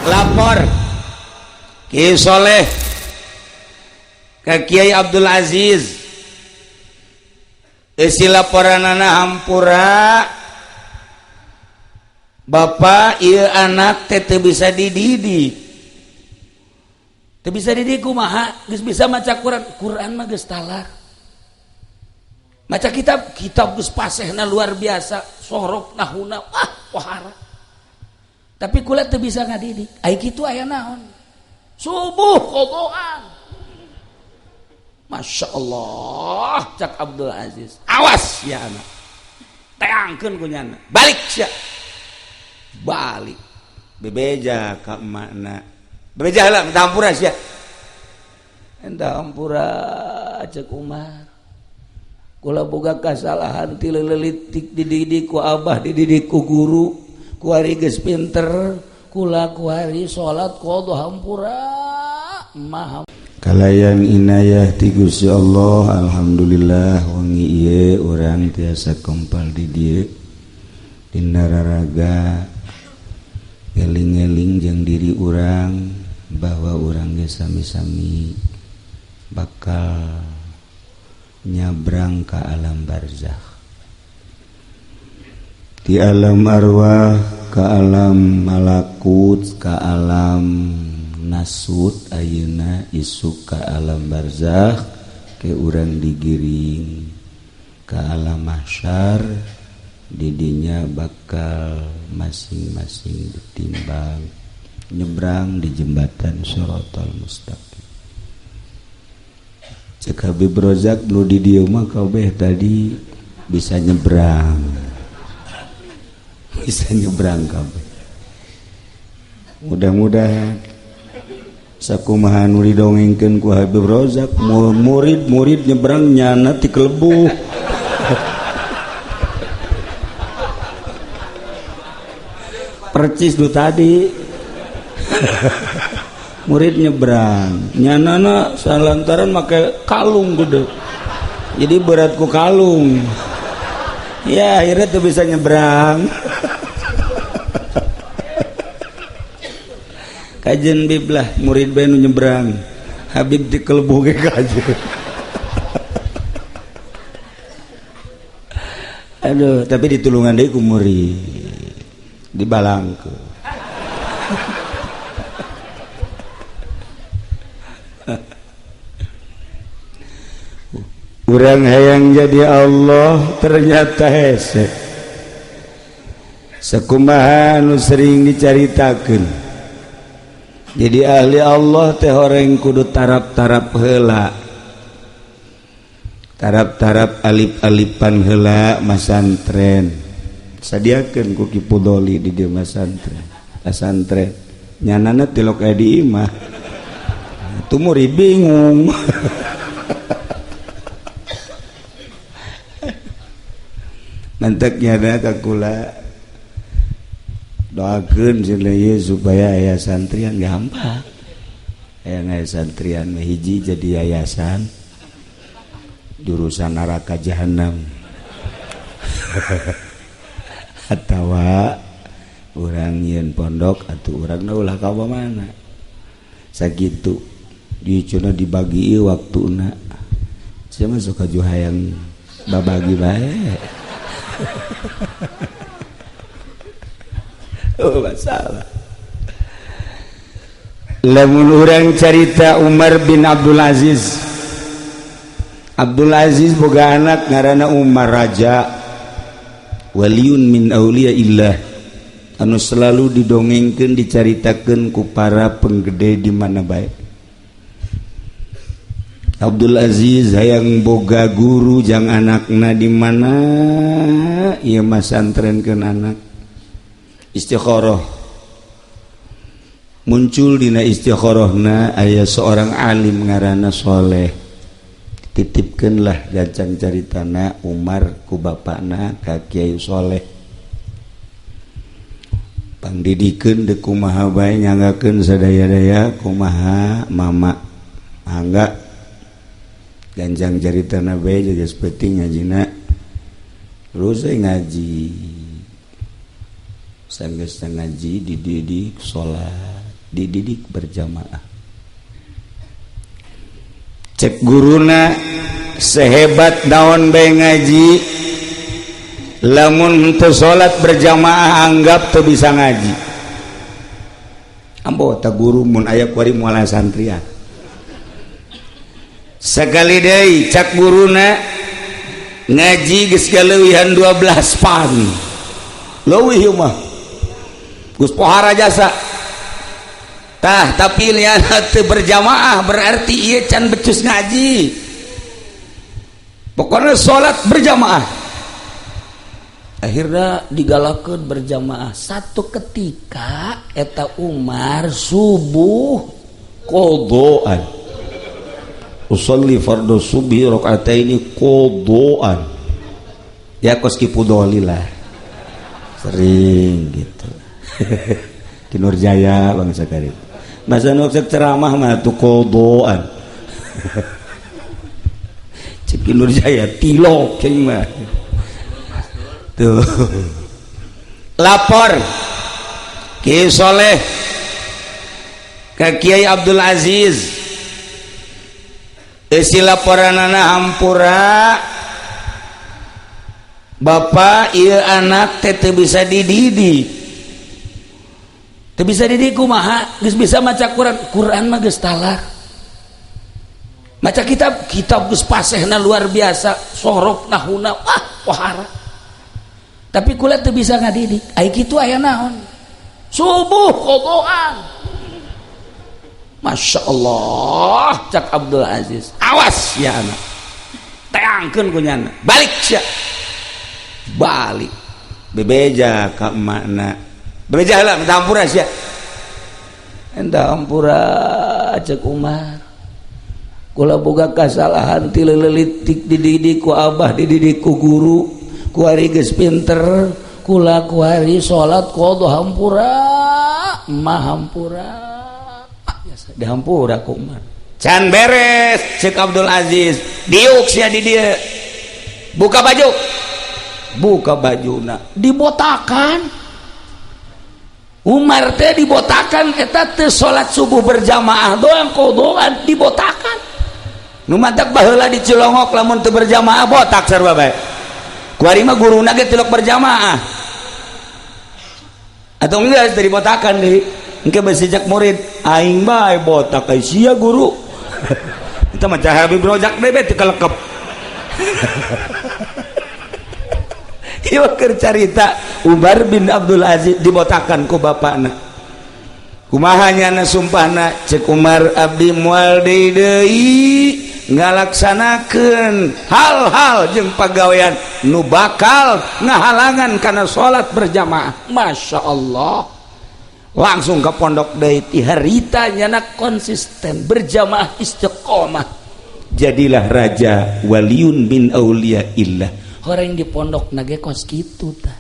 Lapor Kiai Soleh ke Kiai Abdul Aziz. Isi laporanana, hampura Bapak, ieu anak teh teu bisa dididik. Teu bisa dididik kumaha? Geus bisa maca Quran, Quran mah geus talar. Maca kitab, kitab geus pasehna luar biasa, sorok nahuna, wah pohara. Tapi kula teu bisa ngadidik. Ai kitu aya naon? Subuh qodoan. Masya Allah, cak Abdul Aziz. Awas ya anak. Teangkeun ku nyana. Balik sia. Balik. Bebeja ka emakna. Bebeja heula, minta hampura sia. Minta hampura cek Umar. Kula boga kasalahan ti leutik dididik ku abah, dididik ku guru, kuari geus pinter, kula kuari salat qadha, hampura. Maha Kalayan inayah ti Gusti Allah, alhamdulillah wengi ieu urang tiasa kempal di dieu dina raraga eling-eling jeung diri urang bahwa urang ge sami-sami bakal nyabrang ka alam barzakh, di alam arwah ka alam malakut, ka alam nasut, ayeuna isuk ka alam barzakh, ke urang digiring ka alam mahsyar. Didinya bakal masing-masing ditimbang, nyebrang di jembatan Shiratal Mustaqim. Cek Habib Rozak, nu di dieu mah kabeh tadi bisa nyebrang, bisa nyebrang kabeh. Mudah-mudahan sakumaha nu didongengkeun ku Habib Rozak, murid-murid nyebrang, nyana ti kelebuh. Percis nu tadi, murid nyebrang, nyanana salantaran make kalung gede, jadi berat ku kalung ya, akhirnya tuh bisa nyebrang. Kajen Bib lah, murid bae nu nyebrang, Habib di kelebuh ge kajen. Aduh, tapi ditulungan deui ku murid, dibalangkeun. Urang hayang jadi Allah ternyata hese. Sakumaha nu sering dicaritakeun, jadi ahli Allah teh horeng kudu tarap-tarap heula, tarap-tarap alip-alipan heula. Masantren sadiakeun ku Ki Pudoli di dieu masantren, pasantren nyanana tilok aya di imah tuh, murid bingung. Mantak nyana ka kula, doakeun cenah ieu supaya aya santrian. Gampang, aya aya santrian mah hiji jadi yayasan jurusan neraka jahanam, atawa urang nyieun pondok atau urang ulah ka mana sakitu di cenah dibagi waktuna. Sia mah sok hayang babagi bae. Oh, masalah. Lamun urang carita Umar bin Abdul Aziz, Abdul Aziz boga anak ngaranna Umar, raja, waliun min auliyaillah anu selalu didongengkeun, dicaritakeun ku para penggede di mana bae. Abdul Aziz hayang boga guru jang anakna. Di mana ieu masantrenkeun anak? Istikharah. Muncul dina istikharahna aya seorang alim ngaranna Soleh. Titipkeunlah gancang caritana Umar ku bapakna ka Kiai Soleh. Pangdidikeun deuk kumaha bae, nyanggakeun sadaya-daya kumaha mama mangga. Ganjang caritana bae geus penting ngajina, terus ngaji. Sanggeus ngaji, dididik salat. Dididik berjamaah. Cek guruna, sehebat naon bae ngaji, lamun henteu salat berjamaah anggap teu bisa ngaji. Ambo ta guru mun aya kuari moal santrian. Sekali deui cak guruna, ngaji geus galeuwihan 12 pan leuwih ieu mah, geus pohara jasa tah, tapi lihat teu berjamaah berarti ieu can becus ngaji. Pokoknya salat berjamaah. Akhirnya digalakeun berjamaah. Satu ketika eta Umar subuh qadhaan, usolli fardhu subhi rakaataini qadhaan, ya kos Ki Pudoli lah sering gitu. Ki Nurjaya bangsa karib masa nu ceramah mah tuh qadhaan. Cek Ki Nurjaya tilok cing mah tuh. Lapor Ki Soleh ke Kiai Abdul Aziz, isi laporanana, "Hampura Bapak, ieu anak teh teu bisa dididik." Teu bisa dididik kumaha? Geus bisa maca Quran, Quran mah geus talar, maca kitab, kitab geus pasehna luar biasa, sorof nahuna wah pohara, tapi kula teu bisa ngadidik. Ai kitu aya naon? Subuh qadhaan. Masya Allah, cak Abdul Aziz, "Awas ya anak, teangkeun ku nyana, balik sia." Balik, bebeja ka emakna, bebeja lah, "Minta hampura sia, minta hampura," cek Umar, "kula boga kasalahan ti leutik dididik ku abah, dididik ku guru, kuari geus pinter, kula kuari salat qadha. Hampura mah, hampura." Dihampura ku Umar. "Can beres," cek Abdul Aziz, "diuk sia di dieu, buka baju." Buka bajuna, dibotakan Umar teh, dibotakan. Eta teh salat subuh berjamaah doang qadhaan dibotakan. Nu matak baheula di Cilongok lamun teu berjamaah botak sarua bae. Kuari mah guruna ge tilok berjamaah atau enggak dari botakan deui. Engke besi cek murid, "Aing bae botak ai sia guru." Itu mah Habib Rojak deui teu kalekep. Ieu keur carita Umar bin Abdul Aziz dibotakan ku bapakna. Kumaha nyana sumpahna? Cek Umar, "Abdi moal deui deui ngalaksanakeun hal-hal jeung pagawean nu bakal ngahalangan kana salat berjamaah." Masya Allah, langsung ke pondok deui. Ti harita nyana konsisten berjamaah, istiqomah, jadilah raja, waliun min auliya illah. Orang di pondok nage kos kitu tah.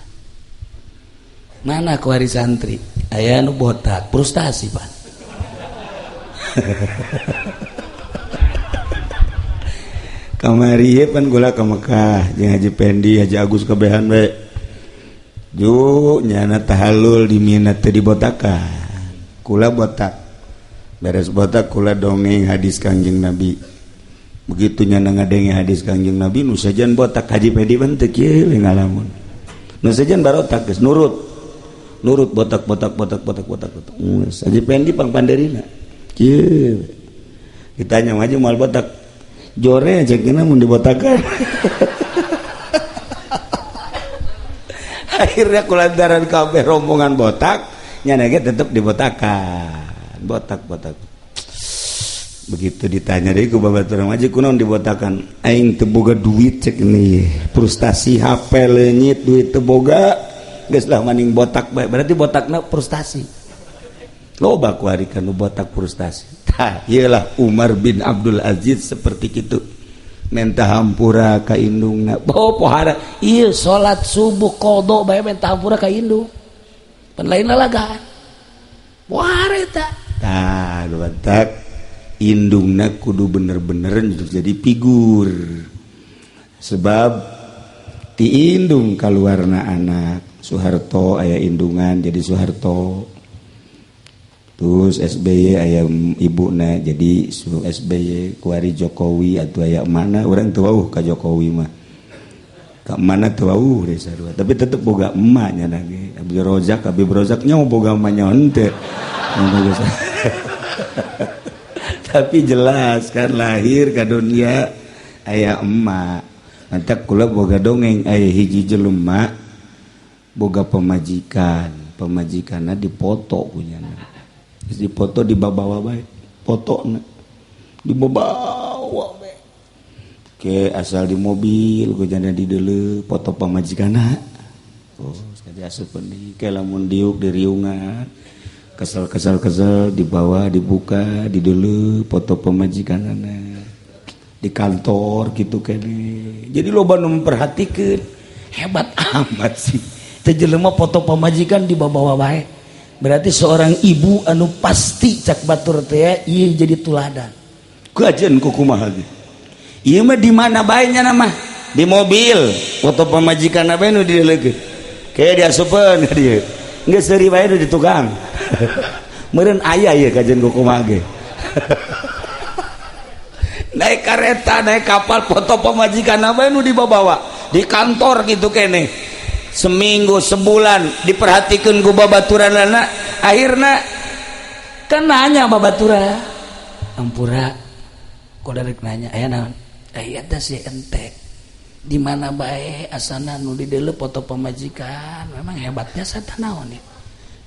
Mana kuari santri aya nu botak frustasi, Pak. Kamari pan gula ke Mekah jeung Haji Pendi, Haji Agus, kabehan we. Ju nyana tahalul di Mina teu dibotakan. Kula botak. Beres botak kula dongeng hadis Kangjeng Nabi. Begitu nyana ngadenge hadis Kangjeng Nabi, nu sejen botak Haji Pendi ban teu kieu ngalamun. Nu sejen barotak geus nurut. Nurut botak botak botak botak botak botak. Geus Haji Pendi pang panderina. Kieu. Ditanya maju moal botak. Jore cek mun dibotakan. Akhirnya kulantaran kabeh rombongan botak, nyana ge tetep dibotakan. Botak botak. Begitu ditanya deui ku babaturan maju, "Kunaon dibotakan?" "Aing teu boga duit," cek ini, "frustasi, HP leungit, duit teu boga, geus lah maning botak bae." Berarti botakna frustasi. Loba ku ari kanu botak frustasi. Tah, ieu lah Umar bin Abdul Aziz seperti kitu. Minta hampura ka indungna. Oh, pohara ieu salat subuh qadha bae minta hampura ka indung. Pan lain lalagaan. Pohara eta. Tah, batak indungna kudu bener-bener jadi figur. Sebab ti indung kaluarna anak. Soeharto aya indungan jadi Soeharto. Terus SBY aya ibuna, jadi su SBY kuari Jokowi atau aya mana urang teu wauh ka Jokowi mah. Ka mana teu wauh deh sarua. Tapi tetep boga emaknya lagi. Abdul Rozak, Habib Rozak nya boga emaknya henteu. Tapi jelas kan lahir ka dunia aya emak. Mantak kula boga dongeng aya hiji jelema boga pemajikan, pemajikanna dipoto punyana. Dipoto dibawa bae, fotona dibawa bae. Ke asal di mobil gojana di deuleu foto pamajikanna. Oh, sekali asup deui ke lamun diuk di riungan. Kesel kesel kesel dibawa dibuka di deuleu foto pamajikanna. Di kantor gitu kene. Jadi loba nu memperhatikeun, hebat amat sih. Teh jelema foto pamajikan dibawa bae. Berarti seorang ibu anu pasti cak batur teh ieu jadi tuladan. Kajen ku kumaha ge. Ieu mah di mana bae nya mah? Di mobil, foto pamajikan bae nu dileuleukeun. Kayak diasupeun ka dieu. Geus seuri bae nu di tukang. Meureun aya ieu kajen ku kumaha ge. Naik kereta, naik kapal, foto pamajikan bae nu dibawa. Di kantor gitu kene. Seminggu sebulan diperhatikan ku babaturan anak, akhirnya kan nanya babatura, ampura kok darek nanya aya naon, aya teh si entek di mana bae asana nu di deuleu foto pamajikan, memang hebat jasa teh naon ya,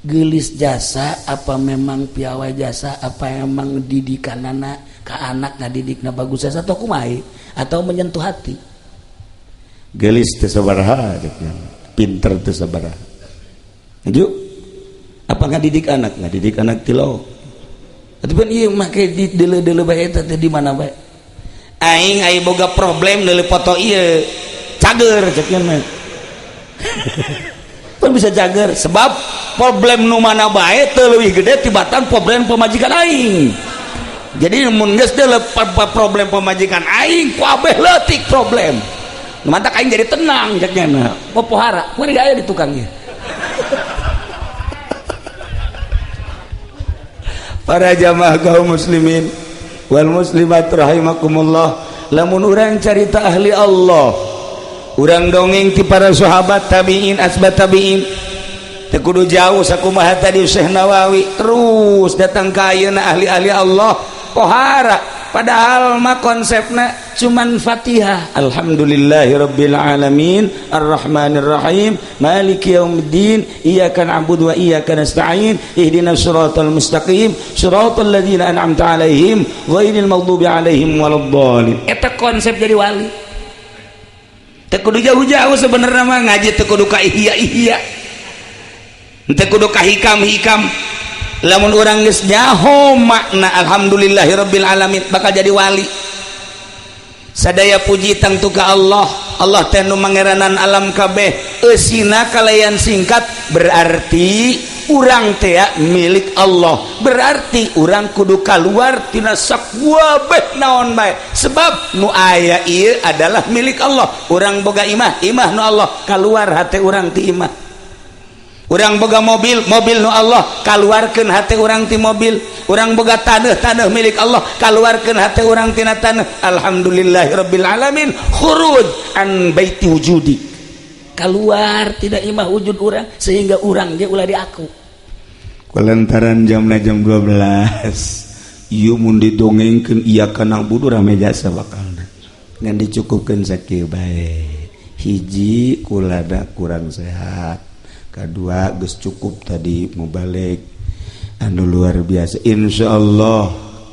geulis jasa apa memang piawai jasa, apa emang didikanana ka anak ngadidikna bagus jasa atau kumaha atau menyentuh hati. Geulis teh sabaraha, pinter teh sabaraha. Maju apa ngadidik anak, ngadidik anak tilo. Tapi kan ieu make di deuleu-deuleu bae eta teh di mana bae. Aing aya boga problem deuleu foto ieu. Cager cek mah. Pun bisa cager sebab problem nu mana bae teu leuwih gede tibatan problem pamajikan aing. Jadi mun geus deuleu problem pamajikan aing kabeh leutik problem. Mantak aing jadi tenang cek nya. Popohara, kuari aya di tukang ieu. Para jamaah kaum muslimin wal muslimat rahimakumullah, lamun urang carita ahli Allah, urang dongeng ti para sahabat, tabiin, asbat tabiin, teu kudu jauh sakumaha tadi Syekh Nawawi terus datang ka ayeuna ahli-ahli Allah pohara, padahal mah konsepna cuman Fatihah, alhamdulillahirabbil alamin arrahmanir rahim maliki yaumiddin iyyaka na'budu wa iyyaka nasta'in ihdinas siratal mustaqim siratal ladzina an'amta 'alaihim ghairil maghdubi 'alaihim waladdallin. Eta konsep jadi wali teu kudu jauh-jauh sebenarnya mah, ngaji teu kudu ka ihya-ihya, teu kudu ka hikam-hikam. Lamun urang geus nyaho makna alhamdulillahirabbil alamin bakal jadi wali. Sadaya puji tangtu ka Allah, Allah teh nu mangeranan alam kabeh, eusina kalayan singkat berarti urang teh milik Allah, berarti urang kudu kaluar tina sakuabeh naon bae, sebab nu aya ieu adalah milik Allah. Urang boga imah, imah nu Allah, kaluar hate urang ti imah. Urang boga mobil, mobil nu Allah, kaluarkeun hate urang ti mobil. Urang boga taneuh, taneuh milik Allah, kaluarkeun hate urang tina taneuh. Alhamdulillahirabbil alamin, khuruj an baiti wujudi, keluar tidak imah wujud urang sehingga urang ge ulah diaku. Kulantaran jamna jam 12 ieu mun didongengkeun iyyaka na'budu rame jasa bakalna, ngan dicukupkeun sakieu bae. Hiji, kulada kurang sehat, kedua geus cukup tadi mubalig anu luar biasa. Insyaallah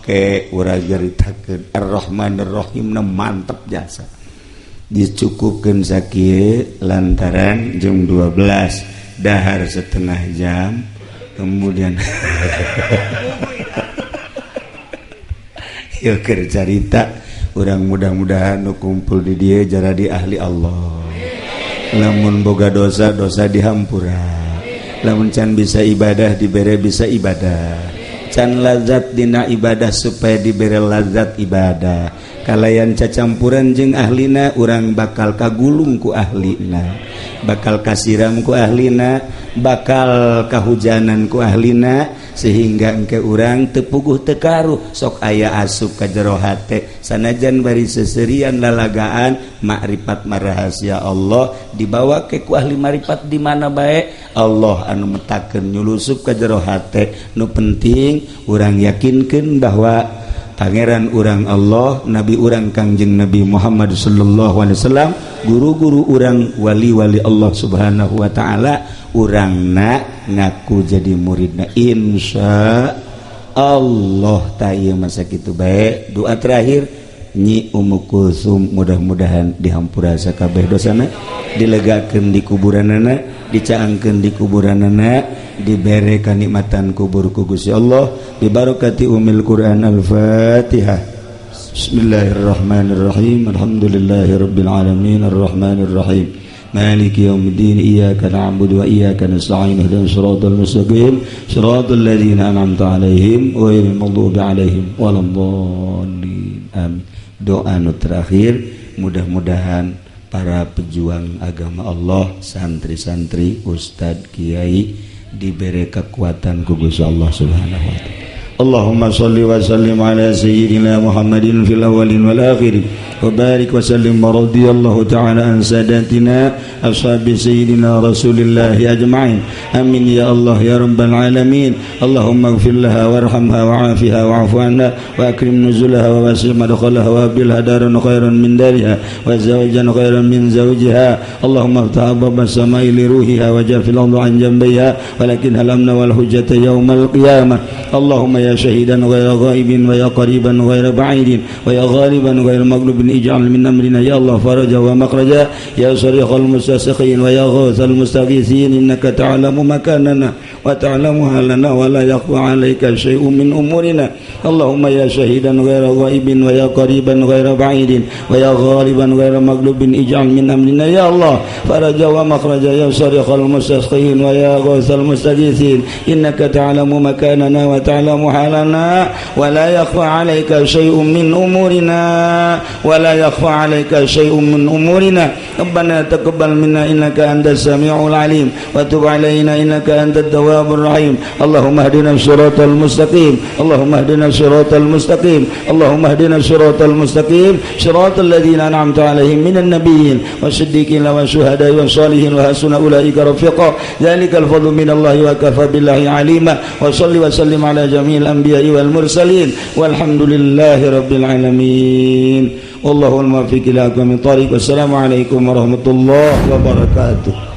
ke urang caritakeun Ar-Rahmanir-Rahim na mantep jasa. Dicukupkeun sakieu lantaran jam 12 dahar setengah jam kemudian yuk keur carita urang mudah-mudahan nu kumpul di dieu jadi ahli Allah. Lamun boga dosa, dosa dihampura. Lamun can bisa ibadah, dibere bisa ibadah. Can lazat dina ibadah, supaya dibere lazat ibadah. Kalayan cacampuran jeung ahlina, urang bakal kagulung ku ahlina, bakal kasiram ku ahlina, bakal kahujanan ku ahlina. Sehingga engke urang teu puguh teu karuh sok aya asup ka jero hate, sanajan bari seserian lalagaan. Makrifat mah rahasia Allah, dibawa ke ku ahli marifat di mana bae, Allah anu metakeun nyulusup ka jero hate. Nu penting urang yakinkeun bahwa Pangeran urang Allah, Nabi urang Kangjeng Nabi Muhammad sallallahu alaihi wasallam, guru-guru urang wali-wali Allah Subhanahu wa taala, urangna ngaku jadi muridna, insya Allah. Ta ieu masa kitu bae. Doa terakhir, Nyi Ummu Kulsum mudah-mudahan dihampura sakabeh dosana, dilegakeun di kuburanana, dicaangkeun di kuburanana, dibere kanikmatan kubur ku Gusti Allah, bibarakati umil Quran. Al-Fatihah. Bismillahirrahmanirrahim. Alhamdulillahirabbil alamin, arrahmanirrahim, maliki yaumiddin, iyyaka na'budu wa iyyaka nasta'in, ihdinas siratal mustaqim, siratal ladzina an'amta 'alaihim, ghairil maghdubi 'alaihim waladdallin. Amin. Doa nu terakhir, mudah-mudahan para pejuang agama Allah, santri-santri, ustad, kiai diberi kekuatan ku Gusti Allah Subhanahu wa taala. Allahumma salli wa sallim ala sayyidina Muhammadin fil awwalin wal akhirin wa barik wa sallim wa radiyallahu ta'ala an sadatina ashabi sayyidina Rasulillah ajma'in. Amin ya Allah ya rabbal alamin. Allahumma ighfir laha warhamha wa'afiha wa'fu anha wa akrim nuzulaha wa wasi' madkhalaha wa abdilha daran khairan min dariha wa zawjan khairan min zawjiha. Allahumma iftah abwab as-sama'i li ruhiha wa jafil ardi an janbayha walakin halamna wal hujjata yawmal qiyamah. Allahumma ya shahidan ghayra ghaibin wa ya qariban ghayra ba'idin wa ya ghaliban ghayra maghlubin, ij'al min amrina ya Allah faraja wa makhraja. Ya sarikhal mustasikhin wa ya ghathal mustaghithin, innaka ta'lamu makanana wa ta'lamu halana wa la yakhfa 'alayka syai'un min umurina. Allahumma ya syahidan ghayra ghaibin wa ya qariban ghayra ba'idin wa ya ghaliban ghayra maghlubin, ij'al min amrina ya Allah faraja wa makhraja. Ya sarikhal mustasikhin wa ya ghathal mustaghithin, innaka ta'lamu makanana wa ta'lamu halana wa la yakhfa 'alayka syai'un min umurina wa la yakhfa 'alayka syai'un min umurina. Rabbana taqabbal minna innaka antas samiul alim wa tub 'alaina innaka antat tawwabur rahim. Allahumma ihdina siratal mustaqim. Allahumma ihdina siratal mustaqim. Allahumma ihdina siratal mustaqim, siratal ladzina an'amta 'alaihim minan nabiyyin wasiddiqin wasyuhada'i wassalihin wa hasuna ulaika rafiqa. Dzalikal fadlu minallahi wa kafa billahi alima. Wa salli wa sallim ala jami'il anbiya'i wal mursalin, walhamdulillahi rabbil alamin. Wallahul muwaffiq ila aqwamit thariq. Wassalamu alaikum warahmatullahi wabarakatuh.